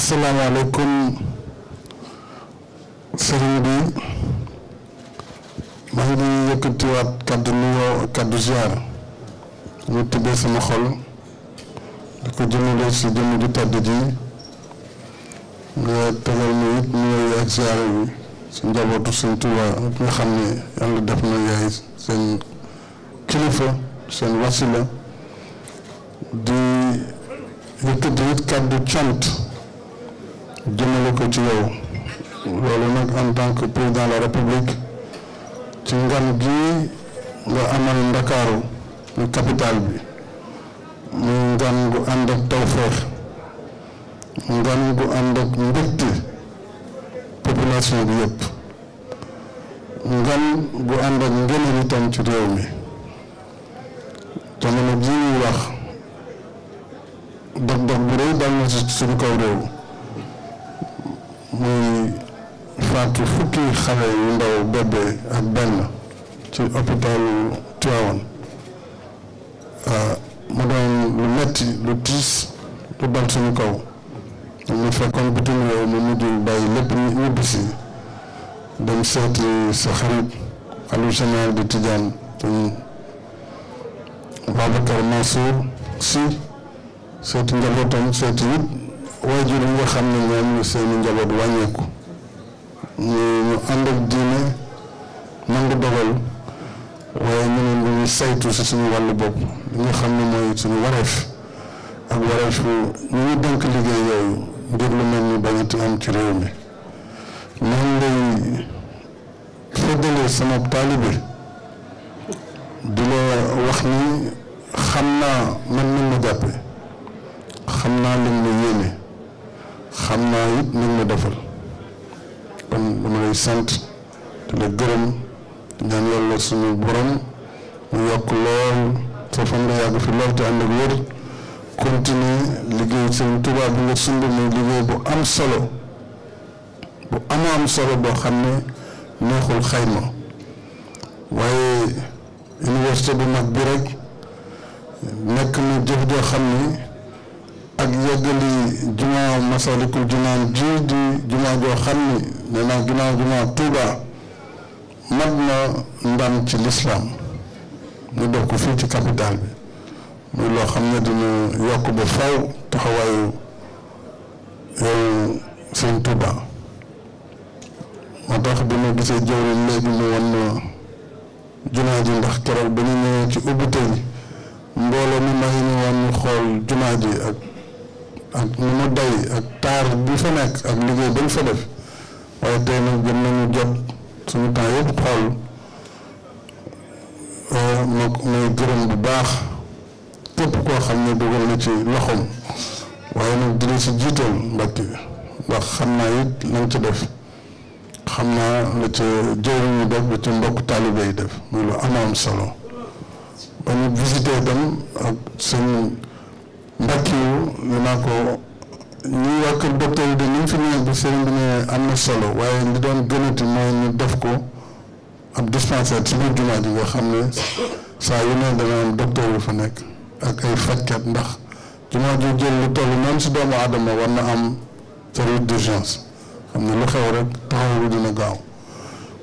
asalaamaaleykum sëriñ bi maa ngi yëkkatiwaat kaddu nuyoo kaddu ziar ñu tibbee sama xol di ko jëmale si jëmm ju tedd ji nga tegal ma it nuyoo ak ziar bi si njabootu Sëriñ Tuubaa nga xam ne yàlla def na yaay seen kilifa seen wasila di yëkkati it kaddu cant jëmale ko ci yow loolu nag en tant que président de la république ci ngan gi nga amal Ndakaaru muy capitale bi muy ngan gu ànd ak tawfeex ngan gu ànd ak mbégte population bi yëpp ngan gu ànd ak ngëneel itam ci réew mi jamono ji ñuy wax dog-dog bu rëy dal na ci suñu kaw réew muy faatu fukki xale yu ndaw bébé ak benn ci hôpitalu Tivaouane mu doon lu metti lu tiis lu dal suñu kaw ñu fekkoon bitim réew mu mujj bàyyi lépp ñibbisi dem seeti sa xarit xalifa général de Tidiane sëñ Babacar Mansour Sy seeti njabootam seeti it waajur yi nga xam ne ñoom seeni njaboot wàññeeku ñu ànd ak diine nangu dogal waaye ñu ne ñu saytu si suñu wàllu bopp li nga xam ne mooy suñu wareef ak wareefu ñu ñu dénk liggéey yooyu ngir lu mel ni bañati am ci réew mi noonu lay feddalee sama taalibe di la wax ni xam naa man ni ma jàppe xam naa li ma yéene xam naa it li ma defal kon dama lay sant di la gërëm ñaan yàlla suñu borom mu yokk lool sa fan nga yàgg fi lool te ànd ak wér continuer liggéey Sëriñ Tuubaa bi nga sumb muy liggéey bu am solo bu am solo boo xam ne neexul xayma waaye université bu mag bi rek nekk na jëf joo xam ni ak yeggali jumaa Masalikul Jinaan ji di jumaa joo xam ni nee naa ginnaaw jumaa Tuuba mat na ndam ci lislaam ñu def ko fii ci capital bi muy loo xam ne dina yokk ba faw taxawaayu yow Sëriñ Tuuba moo tax bi ma gisee jëwriñ léegi mu wan na jumaa ji ndax keroog ba ñu ñëwee ci ubbite bi mbooloo mi may ñu woon ñu xool jumaa ji ak ni mu day ak taar bi fa nekk ak liggéey bañ fa def waaye tey nag gën nañu jot suñu temps yëpp xool may gërëm bu baax képp koo xam ne dugal na ci loxoom waaye nag dina si jiital Mbàkke ndax xam naa it lañ ci def xam naa la ca jëwriñ ñu def la ca mbokk taalibe yi def muy lu am solo ba ñu visité dem ak seen Mbàkke yu ñu naa ko ñuy waa kër docteur yi de ñu fi ñëwee bi sëriñ bi ne am na solo waaye li doon gënati mooy ñu def ko ab dispensaire ci biir jumaa ji nga xam ne saa yu ne dana am docteur yu fa nekk ak ay fajkat ndax jumaa ju jël lu toll noonu si doomu aadama war na am service d'urgence xam ne lu xew rek taxaw bi dina gaaw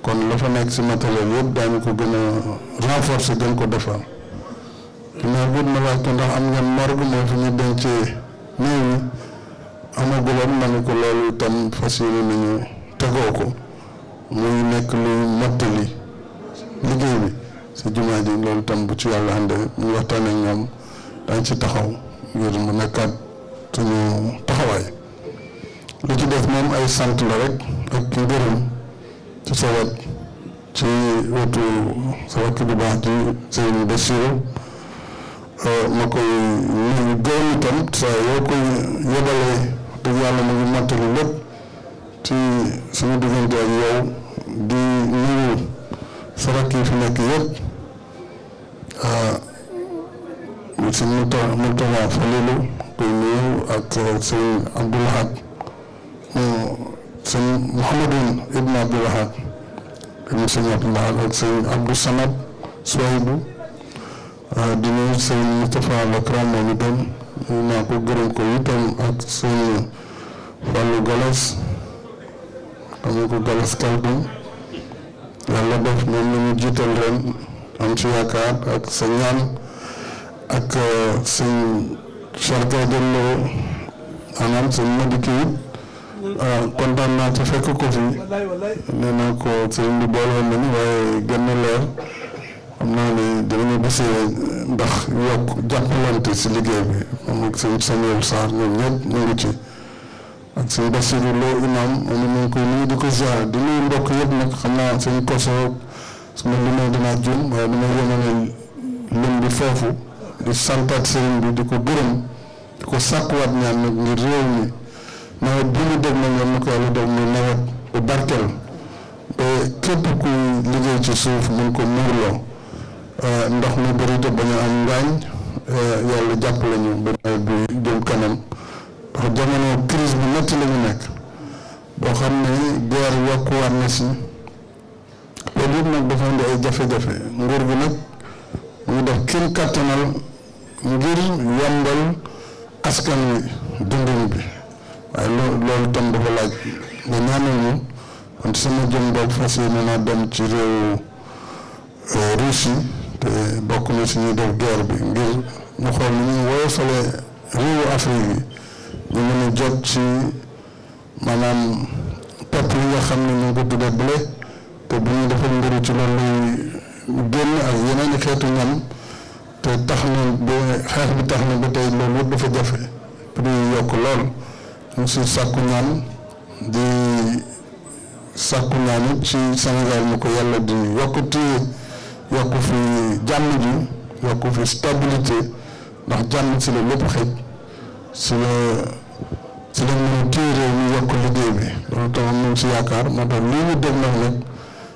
kon la fa nekk si matériel yëpp daañu ko gën a renforcer gën ko defar ginnaaw bi ma laaj ko ndax am ngeen morgue mooy fi ñu dencee néew yi amaguloon ma ne ko loolu itam fas yéene nañu tegoo ko muy nekk lu mottali liggéey bi si jumaa ji loolu itam bu ci yàlla àndee ñu waxtaan ak ñoom dañ ci taxaw ngir mu nekkaat suñu taxawaay li ci def moom ay sant la rek ak ngërëm ci sa wet ci wetu sa wet bu baax ci Sëriñ Bassirou ma koy nuyu gërëm itam saa yoo koy yebalee dëgg yàlla mu ngi mottali lépp ci suñu diggante ak yow di nuyu sa rakk yi fi nekk yëpp si Mourtada Falilou koy nuyu ak sëñ Abdoul Ahad sëñ Mouhamadou Ibn Abdoul Ahad ibn sëñ Abdoul Ahad ak sëñ Abdou Samad Souaïbou di nuyu sëñ Moustapha Lakram moom itam naa ko gërëm ko itam ak sëñ Galas xamee ko Galas Kaltoum yàlla def moom la ñu jiital ren am ci yaakaar ak sa ñaan ak sëñ Cheikh Gaydel Lo maanaam sëñ Madické it kontaan naa ci fekk ko fi nee naa ko sëñ bi booloon nañu waaye gën na leer xam naa ne dinañu gisee ndax yokk jàppalante si liggéey bi moom ak sëñ Samuel Sarr ñoom ñëpp ñu ngi ci ak sëñ Bassirou Lo imam moom ñu ngi koy nuyu di ko ziar di nuyu mbokk yëpp nag xam naa sëñ Koso su ma limee dinaa jum waaye dama yemale lim bi foofu di santaat sëriñ bi di ko gërëm di ko sàkkuwaat ñaan nag ngir réew mi nawet bi ñu dégg nañ na ko yàlla def muy nawet bu barkeel ba képp kuy liggéey ci suuf mun ko muurloo ndox mi bëri te bañ a am ngaañ yàlla jàppale ñu ba nawet bi jëm kanam ndax jamono crise bu métti la ñu nekk boo xam ne guerre yokkuwaat na si loolu yëpp nag dafa indi ay jafe-jafe nguur gi nag mu ngi def kenn kattanal ngir yombal askan wi dundin bi waaye loolu tam dafa laaj nga ñaanal ñu kon sama jëm boog fas yéene naa dem ci réewu Russie te bokk na si ñuy def guerre bi ngir ñu xool ni ñuy woyofale réewu Afrique yi ñu mën a jot ci maanaam pepp yi nga xam ne ñu ngi ko tuddee blé te bu ñu defal mbiri ci loolu génn ak yeneen i xeetu ñam te tax na ba xeex bi tax na ba tey loolu yëpp dafa jafe prix yi yokk lool ñu si sàkku ñaan di sàkku ñaan it ci Sénégal mu ko yàlla di yokk fi jàmm ji yokk fi stabilité ndax jàmm si la lépp xëj si la mën a téye réew mi yokk liggéey bi loolu tamit ñu ngi si yaakaar moo tax lii ñu dégg nag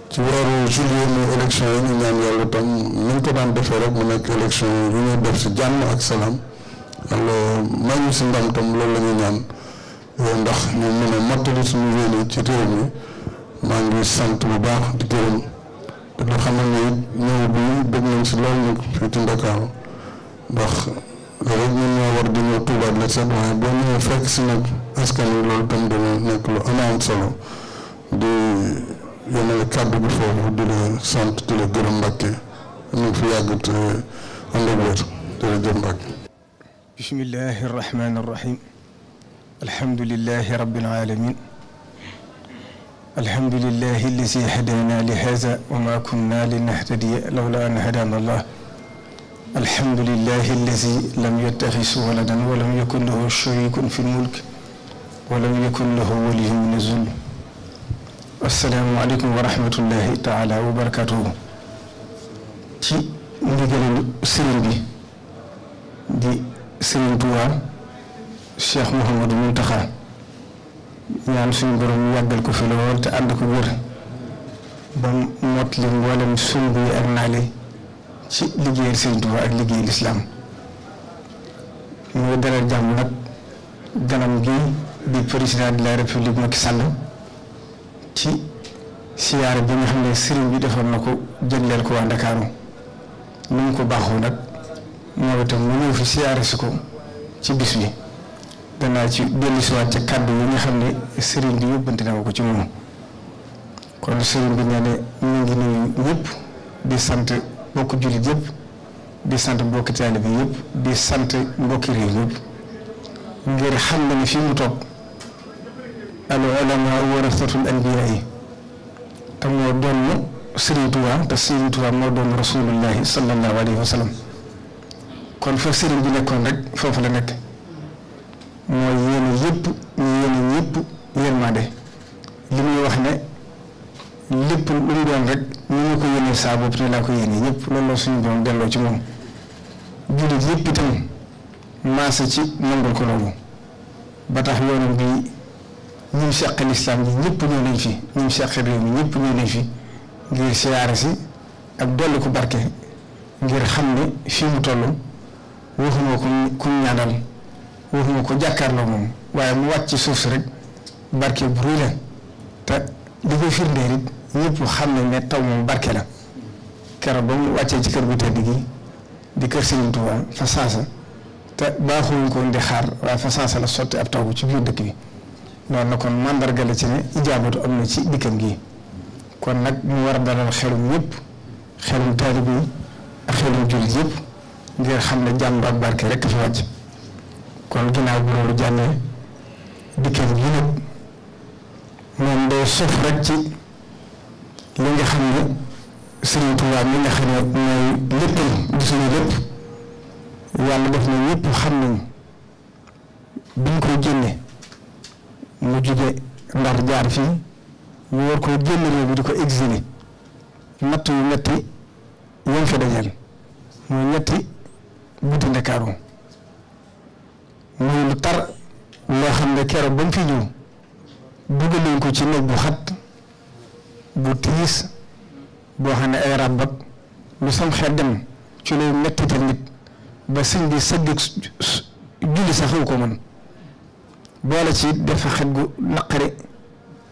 ci weeru juillet muy élection yi ñu ñaan yàlla tam ni ñu ko daan defee rek mu nekk élection yi ñuy def si jàmm ak salaam yàlla may ñu si ndam tam loolu la ñuy ñaan ndax ñu mën a mottali suñu yéene ci réew mi maa ngi sant bu baax di gërëm te loo xam ne it ñëw bi dégg nañ si loolu nag fii ci Ndakaaru ndax rek ñun ñoo war di ñëw Tuuba la set waaye boo ñëwee fekk si nag askan wi loolu tam dina nekk lu am solo di yemale kàddu bi foofu di la sant di la gërëm Mbàkke ñu fi yàgg te ànd ak wér jërëjëf Mbàkke. bismillahi rahmaani rahim alhamdulillahi rabbil alamin alhamdulillahi allazi hadana li haza wa ma kunna linahtadiya lawla an hadana allah alhamdulillahi allazi lam yattakhis waladan wa lam yakun lahu sharikun fi lmulk wa lam yakun lahu waliyyun min az-zulm assalaamu aleykum wa rahmatullahi taala wa barakatuhu ci ndigalal sëriñ bi di sëriñ Tuubaa Cheikh Mouhamadou Mountakha ñaan suñu borom yàggal ko fi lool te ànd ko wér ba mot li mboolem sumb yi ak naali ci liggéeyal sëriñ Tuubaa ak liggéey lislaam ñuy dalal jàmm nag ganam gi di président de la république Macky Sall ci siyaare bi nga xam ne sëriñ bi defoon na ko jëgleel ko waa Ndakaaru ni mu ko baaxoo nag moo itam mu ñëw fi siyaare si ko ci bis bi danaa ci dellusiwaat ca kàddu yi nga xam ne sëriñ bi yóbbante na ko ci moom kon sëriñ bi nee ne ñu ngi nuyu ñëpp di sant mbokki jullit yëpp di sant mbokki taalibe bi yëpp di sant mbokki réew yëpp ngir xam na ni fii mu toog al ulamaa warasatul anbiyaa yi te moo doon Sëriñ Tuubaa te Sëriñ Tuubaa moo doon rasulullahi sallallahu alayhi wa sallam kon fa sëriñ bi nekkoon rek foofu la nekk mooy yéene yëpp ñu yéene ñëpp yërmande li muy wax ne lépp lu mu doon rek ñu ngi ko yéene saa bopp ne laa ko yéene ñëpp loolu la suñu doon delloo ci moom jullit yëpp itam maase ci nangul ko loolu ba tax yoonam bi ñim seq lislaam yi ñëpp ñëw nañ fi ñim seq réew mi ñëpp ñëw nañ fi ngir siyaare si ak dolli ko barke ngir xam ne fii mu toll waxuma ko ku ñaanal waxuma ko jàkkaarloo moom waaye mu wàcc ci suuf si rek barke bu rëy la te li koy firndeel it ñëpp xam nañ ne taw moom barke la keroog ba mu wàccee ci kër gu tedd gi di kër Serigne Touba fa saasa te baaxuñ ko di xaar waaye fa saasa la sotti ab taw ci biir dëkk bi loolu na kon mandarga la ci ne ijaabatu am na ci dikkam gi kon nag mu war a dalal xelum ñëpp xelum taalibe yi ak xelum jullit yëpp ngir xam ne jàmm ak barke rek fi wàcc kon ginnaaw bu loolu jàllee dikkam gi nag moom day sof rek ci li nga xam ne Sëriñ Tuubaa mi nga xam ne mooy léppam di suñu lépp yàlla def na ñëpp xam nañ biñ koy génne mu jóge Ndar jaar fii ñu war koo génn réew bi di ko exilé natt yu metti yom fi dajal muy ñetti guddi Ndakaaru muy lu tar loo xam ne keroog ba mu fi ñëw dugal nañ ko ci néeg bu xat bu tiis boo xam ne ay ràbb ak lu sam xel dem ci lay mettital nit ba sëñ bi sëgg julli sax xaw ko mën boole ci dafa xet gu naqari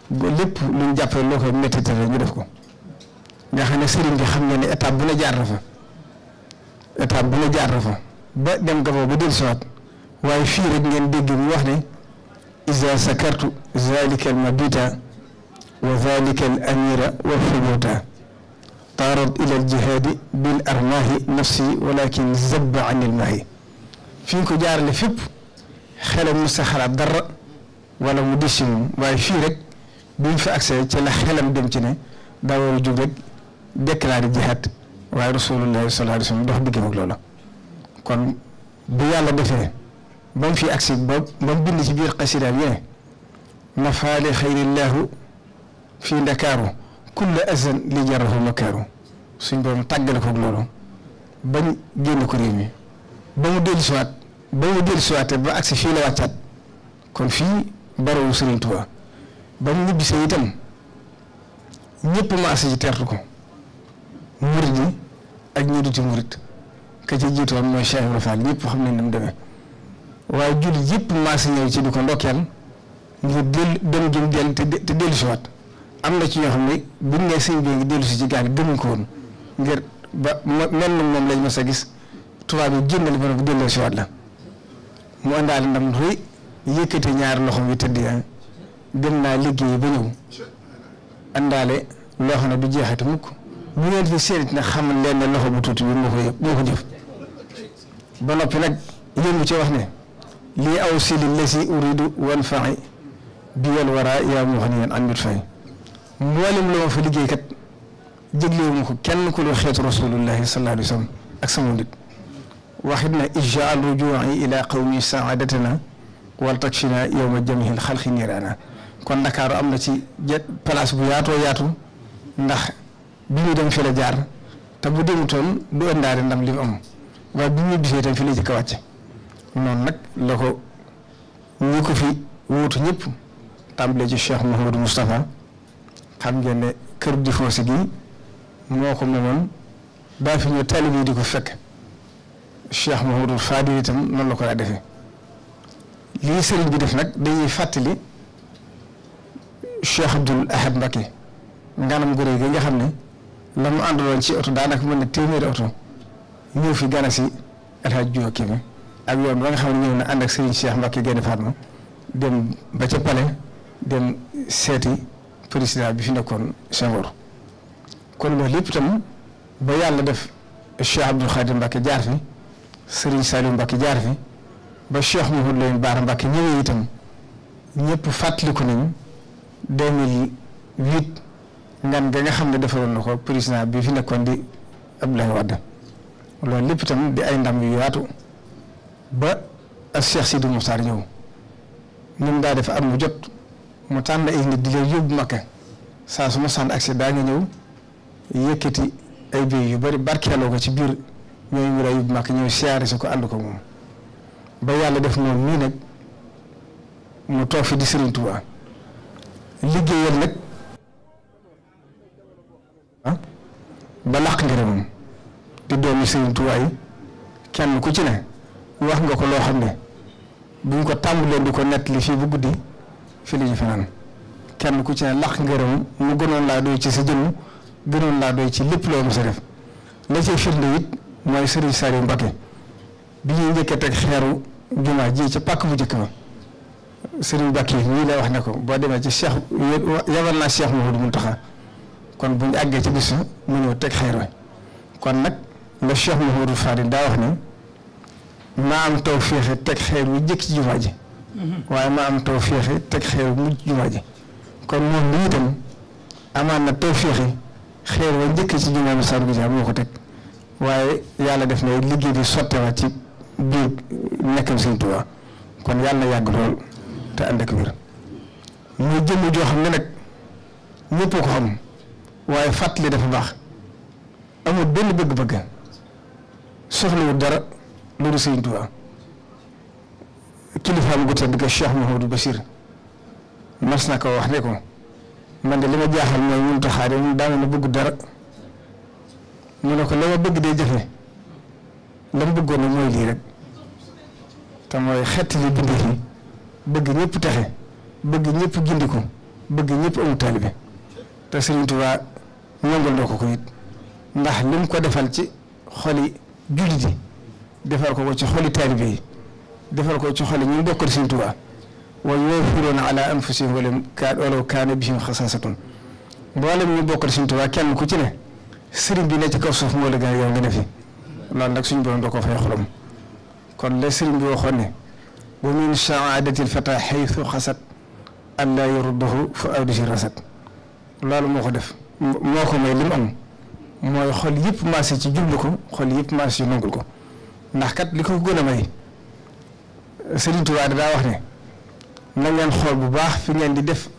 lépp lu ñu jàppee loo koy mettital ñu def ko nga xam ne sëriñ bi xam ne ne étape bu ne jaar na fa ba dem gaboo ba dellusiwaat waaye fii rek ngeen dégg mu wax ne iza sakartu zalika al mabita wa zalika al amira wa fubuta taarat ila al jihaadi bil armaahi nafsi walakin zabba an il maahi fi ñu ko jaarale fépp xelam mu sa xalaat dara wala mu dis ci moom waaye fii rek bi ñu fi accès ci la xelam dem ci ne daa war a jóg rek déclaré jihaad waaye rasulullahi sallallahu alayhi wa sallam dox diggam ak loola kon bu yàlla defee ba mu fi accès ba mu bind ci biir xasidaam yee nafaale xayrillaahu fii ndakaaru kulla azan li jarahu makaaru suñ borom tàggale ko ak loolu bañ génn ko réew mi ba mu dellusiwaate ba agsi fii la wàccaat kon fii barawu Sëriñ Tuubaa ba mu ñibbisee itam ñëpp maase ci teertu ko murid yi ak ñi duti murid ka ca jiitoon mooy Cheikh Ibrahima Fall ñëpp xam nañ ne mu demee waaye jullit yëpp maase ñëw ci di ko ndokkeel ngir dem jëm dellu te dellusiwaat am na ci ñoo xam ne buñ nee sëñ bi ngi dellusi ci gaal gëmuñ ko woon ngir ba mel na moom lañ mas a gis tubaab yi génnal ba dellusiwaat la mu àndaale ndam rëy yëkkate ñaari loxoom yi tëdd yaa dem naa liggéey ba ñëw àndaale loo xam ne du jeexati mukk bu ngeen fi séenit nag xamal leen ne loxo bu tuuti bi moo ko jëf ba noppi nag yëngu ci wax ne lii aw sili lesi uridu wan faxi bi wal wara yaa moo xam ne yéen amit fay mboolem la ma fa liggéey kat jëglewuma ko kenn ku lu xeetu rasulullahi sallallahu alayhi wa sallam ak sama nit waxit na ijjaal rujuu'i ila qawmi saadatana wal takfina yowma jamihil xalqi niiraana kon Ndakaaru am na ci place bu yaatoo yaatu ndax bi ñu dem fi la jaar te bu demutoon du ëndaale ndam li mu am waaye bi ñu bisee tam fi la jëkk a wàcce noonu nag la ko ñi ko fi wuutu ñëpp tàmbalee ci Cheikh Mouhamadou Moustapha xam ngeen ne kër di foosé gi moo ko moomoon daa fi ñëw taalibe yi di ko fekk Cheikh Mouhamadou Fadil itam noonu la ko daa defee lii sëriñ bi def nag dañuy fàttali Cheikh Abdoul Ahad Mbacké nganam guré gi nga xam ne la mu àndaloon ci oto daanaka mën na téeméeri oto ñëw fi gana si El Hadj Diouf Kébé ak yoon ba nga xam ne ñëw na ànd ak Serigne Cheikh Mbacké Gaïndé Fatma dem ba ca Palais dem seeti président bi fi nekkoon Senghor kon loolu lépp itam ba yàlla def Cheikh Abdoul Khadir Mbacké jaar fi Serigne Saliou Mbacké jaar fi ba Cheikh Mouhamadou Lamine Bara Mbacké ñëwee itam ñëpp fàttaliku nañu 2008 ngan nga xam ne defaroon na ko président bi fi nekkoon di Abdoulaye Wade loolu lépp itam di ay ndam yu yaatu ba ak Cheikh Sidou Moukhtar ñëw ñun daa def at mu jot mu tànn ay nit di leen yóbbu Makka saa su ma sànn accident nga ñëw yëkkati ay béy yu bari barkeeloo ko ci biir ñooy ñu lay yóbbu Makka ñëw siyaare si ko ànd ko moom ba yàlla def moom nii nag mu toog fi di Serigne Touba liggéeyal nag ba làq ngërëmam di doomi Serigne Touba yi kenn ku ci ne wax nga ko loo xam ne buñ ko tàmbalee di ko nettali fii bu guddi fii la ñu fanaan kenn ku ci ne làq ngërëm mu gënoon laa doy ci sa jëmm gënoon laa doy ci lépp loo mos a def la cay firnde it mooy Serigne Saliou Mbacké bi ñuy njëkk a teg xeeru jumaa ji ca pàkk bu njëkk ba Serigne Bakki ñii lay wax ne ko boo demee ci Cheikh yabal naa Cheikh Mouhamadou Mountakha kon bu ñu àggee ci bis mu ñëw teg xeer wi kon nag le Cheikh Mouhamadou Fadil daa wax ne maa am taw féexe teg xeer wu jëkk ci jumaa ji waaye maa am taw féexe teg xeer wu mujj ci jumaa ji kon moom li itam amaan na taw féexe xeer wa njëkk ci jumaa bi Sadou Dia moo ko teg waaye yàlla def na liggéey di sottewaat ci biir nekkam Sëriñ Tuubaa kon yàlla na yàgg lool te ànd ak wér muy jëmm joo xam ne nag ñëpp ko xam waaye fàttali dafa baax amul benn bëgg-bëgg soxlawul dara loolu Sëriñ Tuubaa kilifaam gu tedd ga Cheikh Mouhamadou Bachir mas na ko wax ne ko man de li ma jaaxal mooy ñun taxaare mu daana na bëgg dara mu ne ko la ma bëgg dee jafe la mu bëggoon na mooy lii rek te mooy xett li bind fi bëgg ñëpp texe bëgg ñëpp gindiku bëgg ñëpp amul taalibe te Sëriñ Tuubaa ñongal doo ko it ndax li mu ko defal ci xoli jullit yi defal ko ci xoli taalibe yi defal ko ci xoli ñu bokkal Sëriñ Tuubaa wa yu'thiruuna ala anfusihim walaw kaana bihim xasaasatun mboolem ñu bokkal Sëriñ Tuubaa kenn ku ci ne sëriñ bi ne ci kaw suuf moo la gën a yow nga ne fi loolu nag suñu borom doo ko fay xolam kon la sëriñ bi waxoon ne wa min saadati lfata xaytu xasat an laa yaruddahu fa awdihi rasat loolu moo ko def moo ko may li mu am mooy xol yëpp maase ci jublu ko xol yëpp maase ci nangul ko ndax kat li ko gën a may Sëriñ Tuubaa daa wax ne na ngeen xool bu baax fi ngeen di def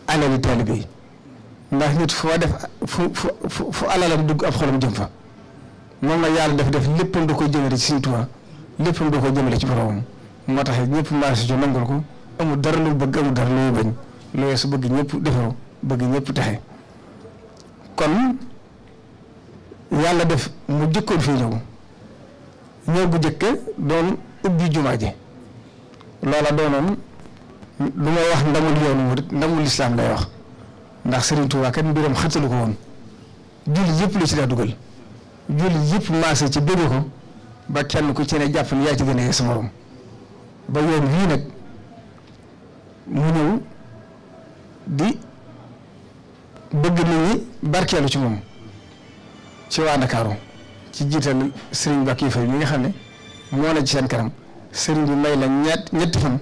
alali taalibe yi ndax nit foo def fu alalam dugg ab xolam jëm fa moom la yàlla def léppam da koy jëmale ci Sëriñ Tuubaa léppam da koy jëmale ci boromam moo tax ñëpp maase ci nangul ko amul dara lu bëgg amul dara lu bañ looy su bëgg ñëpp defaru bëgg ñëpp texe kon yàlla def mu jëkkoon fii ñëw bu jëkk doon ubbi jumaa ji loola doonoon lu may wax ndamul yoonu murit ndamul lislaam lay wax ndax Sëriñ Tuubaa kat mbiram xattalu ko woon jullit yëpp lu ci daa dugal jullit yëpp maase ci bëgg ko ba kenn ku ci ne jàpp ne yaa ci gën a yee sa morom ba yoon wii nag mu ñëw di bëgg nit ñi barkeelu ci moom ci waa Ndakaaru ci jiital Serigne Bakki Faye mi nga xam ne moo na ci seen kanam Serigne bi may la ñetti fan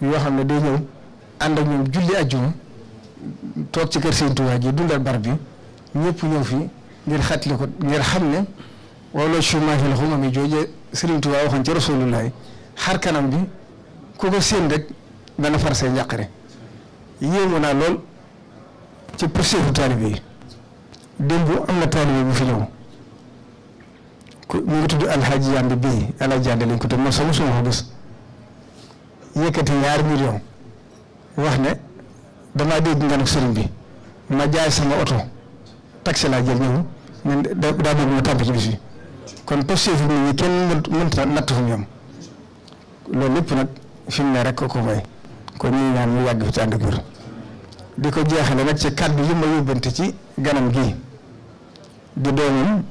yoo xam ne day ñëw ànd ak ñoom julli ajjuma toog ci kër Serigne Touba gi dundal barab bi ñëpp ñëw fii ngir xatli ko ngir xam ne wala chômage la xuma mi jooje Serigne Touba waxoon ci Rasulullah xar kanam bi ku ko séen rek dana far say njàqare yéemu naa lool ci poursuivu taalibe yi démb am na taalibe bu fi ñëw mu ngi tudd Alhaji Yande bii Alhaji Yande lañ ko tudd man sama suma ko gis yëkkati $2 millions wax ne damaa dégg nga nag sëriñ bi ma jaay sama oto taxi laa jël ñëw ne daa bëgg ma tàmp ci bis bi kon poursuivu nit ñi kenn mënta natt fu mu yem loolu lépp nag fi mu ne rek ko may kon ñu ñaan mu yàgg fi ci ànd ak wér di ko jeexale nag ci kàddu yi ma yóbbante ci ganam gii di doomam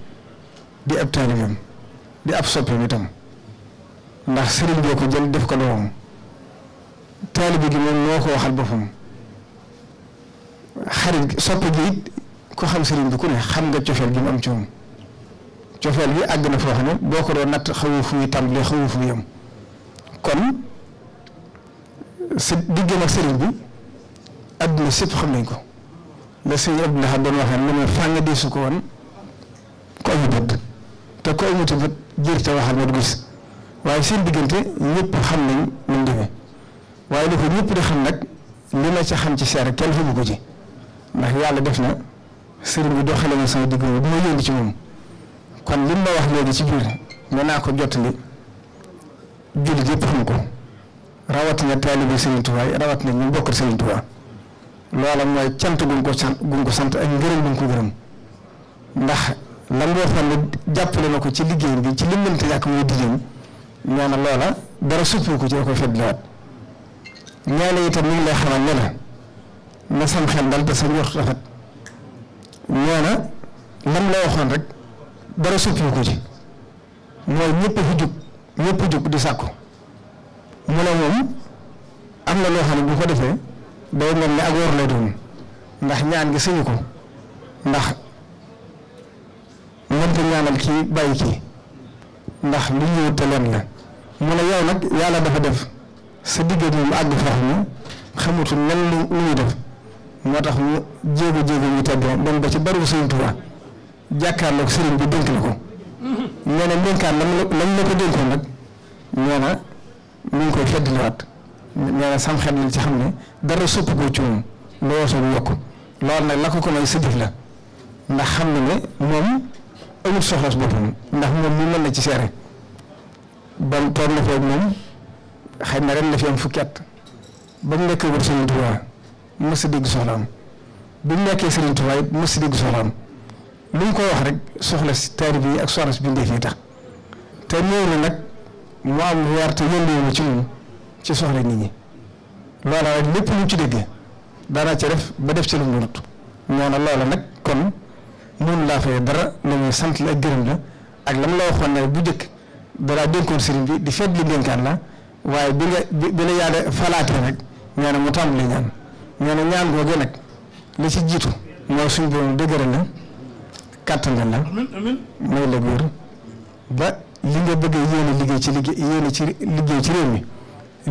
di ab taalibeem di ab soppeem itam ndax sëriñ boo ko jël def ko doomam taalibe gi moom moo ko waxal boppam xarit soppe gi it ko xam sëriñ bi ku ne xam nga cofeel gi mu am ci moom cofeel gi àgg na foo xam ne boo ko doon natt xawu fu muy tàmbalee xawu fu muy yem kon sa diggam ak sëriñ bi adduna sépp xam nañ ko la sëriñ Abdou Lahad doon waxee ne ma fànn di su ko woon ko amu bët te ko amuti bët jër te waxal ma du gis waaye seen diggante ñëpp xam nañ nu mu demee waaye li ko ñëpp di xam nag li ma ca xam ci seere kenn xamu ko ci ndax yàlla def na sëriñ bi doxale na sama digg bi ma yónni ci moom kon li ma wax léegi ci biir nga naa ko jottali jullit yëpp xam ko rawatina taalibe Sëriñ Tuubaa rawatina ñu bokkal Sëriñ Tuubaa loola mooy cant gu ko sant ak ngërëm gu ko gërëm ndax la nga waxoon ne jàppale na ko ci liggéey bi ci lim mënta yàq muy diggéen nee na loola dara suppi ko ci da koy feddliwaat ñaane itam mi ngi lay xamal ne la na sam xel dal te sa njort rafet nee na lam la waxoon rek dara suppi ko ci mooy ñëpp fi jug di sàkku mu ne moom am na loo xam ne bu ko defee day mel ne ak wor lay doon ndax ñaan gi sëñu ko ndax mënta ñaanal kii bàyyi kii ndax lu ñëw te leen la mu ne yow nag yàlla dafa def sa digg moom àgg foofu ñu xamutul nan lu muy def moo tax mu jéego ñu tedd dem ba ci bari Sëriñ Tuubaa jàkkaarloog sëriñ bi dénk la ko nee na dénkaan lam la ko dénkoon nag nee na mu ngi koy feddliwaat nee na sam xel li ci xam ne dara sopp ko ci moom loo soo yokk loolu nag la ko may sa jëf la ndax xam na ne moom amul soxla si boppam ndax moom mi mën na ci seere ban toog na feeg moom xëy na ren la fi am fukki at ba mu nekkee wër Sëriñ Tuubaa mës a dégg soxlaam bi mu nekkee Sëriñ Tuubaa it mës a dégg soxlaam lu mu ko wax rek soxla si taalibe yi ak soxla si bindéef yi tax te néew na nag mu am weer te yëngu ci ñun ci soxla nit ñi loola rek lépp lu mu ci dégg dana ca def ba def ci lu mu mënut ñoo na loola nag kon mënu laa fay dara la ñuy sant la ak gërëm la ak lam la waxoon ne bu njëkk dalaa dénkoon sëriñ bi di fedd li dénkaan la waaye bi la yàlla falaatee nag ñoo ne mu tàmbali ñaan ñoo ne ñaan googee nag li ci jiitu mooy suñu borom dëgëral la kàttangal la may la góor ba li nga bëgg yéene liggéey ci réew mi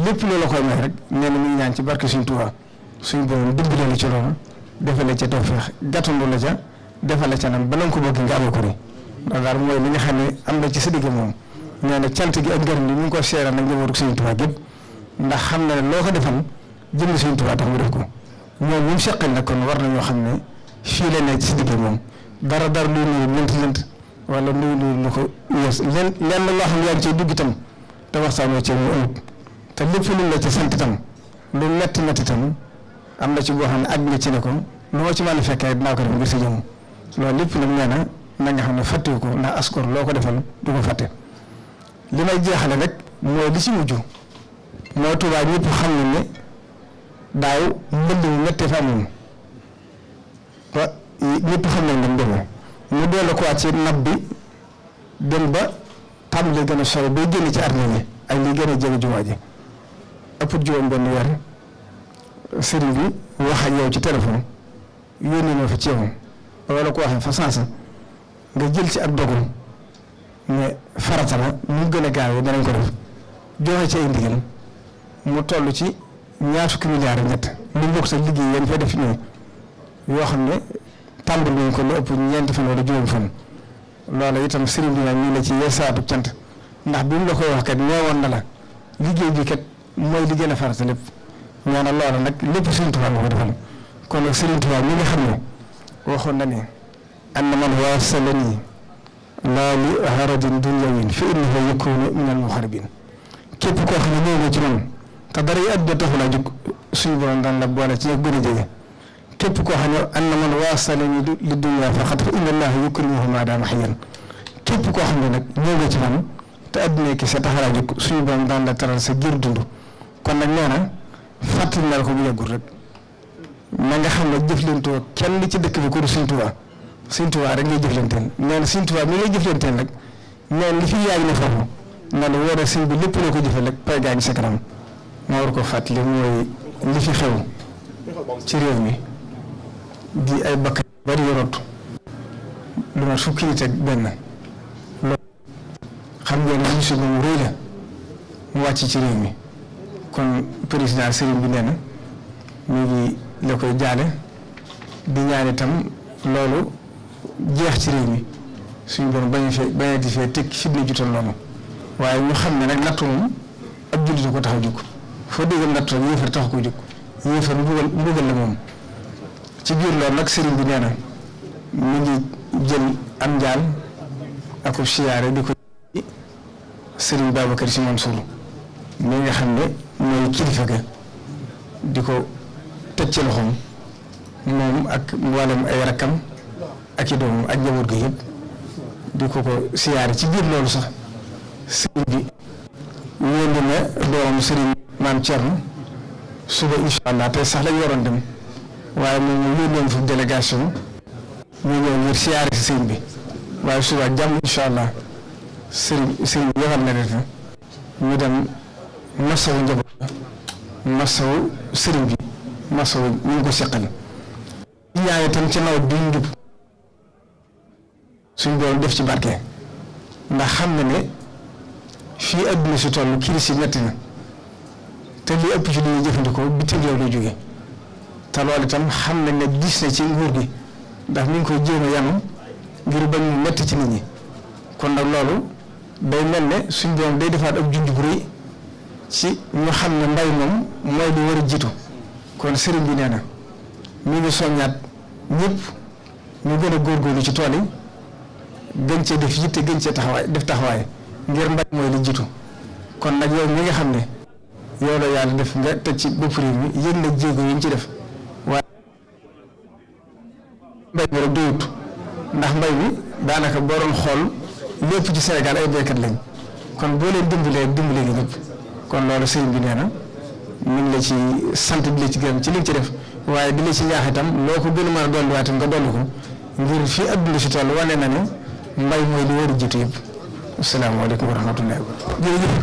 lépp loolu la koy may rek nee na mu ngi ñaan ci barke suñu Tuubaa suñu borom dimbali la ci loolu defal la ca tawfeex gàttandu la ca defal la ca nam ba na nga ko bëgg nga amee ko ni loolu daal mooy li nga xam ne am na ci sa digg moom nee na cant gi ak ngërëm li ñu ngi ko seeral nag njabootu suñu Tuubaa gépp ndax xam na ne loo ko defal jënd suñu Tuubaa tax mu def ko moom ñu seqal nag kon war nañoo xam ne fii la nekk ci digg moom dara luy nuyu lënt wala lu ko yées lenn loo xam ne yaa ngi cee dugg itam te waxtaanoo ci mu ëllëg te lépp lu la ci sant itam lu metti itam am na ci boo xam ne àgg nga ci ne ko lu ma ci mën a fekkee dinaa ko def ngir sa jëmm loolu lépp nag nee na nga xam ne fàttewu ko ndax askor loo ko defal du ko fàtte li may jeexale rek mooy li ci mujj mooy Tuubaa ñëpp xam ne daaw mbënd mu méttee fa amoon ba ñëpp xam nañ dem demee mu doole ko waat ci nab bi dem ba tàmbali gën a sori bay génn ci armée yi ak li gën a jege jumaa ji ëpp juróom benn weer sëriñ bi wax ak yow ci téléphone yónnee ma fa ci yow wala ko waxee fa sansa nga jël ci ak dogal ne farata la mu gën a gaawee danañ ko def joxe ci ay ndigal mu toll ci ñaar fukki milliards ak ñett lu bokk sa liggéey yéen fay def ñëw yoo xam ne tàmbali nañ ko lu ëpp ñeenti fan wala juróom fan loola itam sëriñ bi nag ñu la ci yeesaatu cant ndax bi mu la koy wax kat neewoon na la liggéey bi kat mooy li gën a farata lépp ñaanal loola nag lépp Sëriñ Tuubaa moo ko defal kon nag Sëriñ Tuubaa mi nga xam ne waxoon na ne anna man waasalani laa li haradin dunyawin fa innahu yakunu min al muharibin képp koo xam ne ñëw nga ci man te dara yi àdduna taxul a jóg suñu borom daan la boole ci ña gën a jege képp koo xam ne anna man waasalani li dunya faqat fa inna allaha yukrimuhu ma daama hayyan képp koo xam ne nag ñëw nga ci man te àdduna ki sa taxal a jóg suñu borom daan la taral sa giir dund kon nag nee na fàttali naa ko bu yàggul rek na nga xam ne jëflantoo kenn ci dëkk bi ko du Sëriñ Tuubaa Sëriñ Tuubaa rek ngay jëflanteel nee na Sëriñ Tuubaa mi ngay jëflanteel nag nee li fi yaay ne foofu na la wóor a sëñ bi lépp loo ko jëfal rek pay gaa ngi sa kanam ma war ko fàttali mooy li fi xew ci réew mi di ay bakkan bari yorot lu ma fukki nit ak benn loolu xam ngeen ne musiba mu rëy la mu wàcc ci réew mi kon président sëriñ bi nee na mu ngi la koy jaale di ñaan itam loolu jeex ci réew mi suñu borom bañati fee teg fitna jutal noonu waaye ñu xam ne nag nattu moom ab jullit ko tax a jóg foo déggal nattu rek yéefar tax ko jóg yéefar mbugal la moom ci biir loolu nag sëriñ bi nee na mu ngi jël am njaal ak siyaare di ko sëriñ Babacar Sy Mansour mi nga xam ne mooy kilifa ga di ko teg ci loxoom moom ak mboolem ay rakkam ak i doomam ak njaboot ga yëpp di ko siyaare ci biir loolu sax sëriñ bi yónni na doomam sëriñ maam Thierno suba incha allah tey sax lañ waroon dem waaye moom mu yónnoon fa délégation ñu ñëw ngir siyaare si sëriñ bi waaye suba jàmm incha allah sëriñ bi yebal na leen fa ñu dem masawu njaboot masawu sëriñ bi masawu ñu ngi ko seqal ñaan itam ci nawet bi ñu jub suñ doon def ci barke ndax xam na ne fii adduna si toll crise yi metti na te li ëpp ci li ñuy jëfandikoo bitim réew lay jóge te loolu itam xam nañ ne gis na ci nguur gi ndax mi ngi koy jéem a yanu ngir bañ mu metti ci nit ñi kon nag loolu day mel ne suñ doom day defaat ab junj bu rëy ci ñu xam ne mbay moom mooy lu war a jiitu kon sëriñ bi nee na mi ngi soññaat ñëpp ñu gën a góorgóorlu ci tool yi gën cee def yitte gën cee taxawaay ngir mbay mooy li jiitu kon nag yow mi nga xam ne yow la yàlla def nga teg ci bopp réew mi yëg na jéego yi ñu ci def waaye mbay mi rek doyut ndax mbay mi daanaka boo doon xool lépp ci Sénégal ay béykat lañ kon boo leen dimbalee nga ñëpp kon loolu sëriñ bi nee na mu ngi la ci sant di la ci gërëm ci li ci def waaye di la ci ñaax itam loo ko gën a mën a dolliwaat nga dolli ko ngir fii adduna si toll wane na ne mbay mooy li war a jiitu yëpp. asalaamaaleykum wa rahmatullahi jërëjëf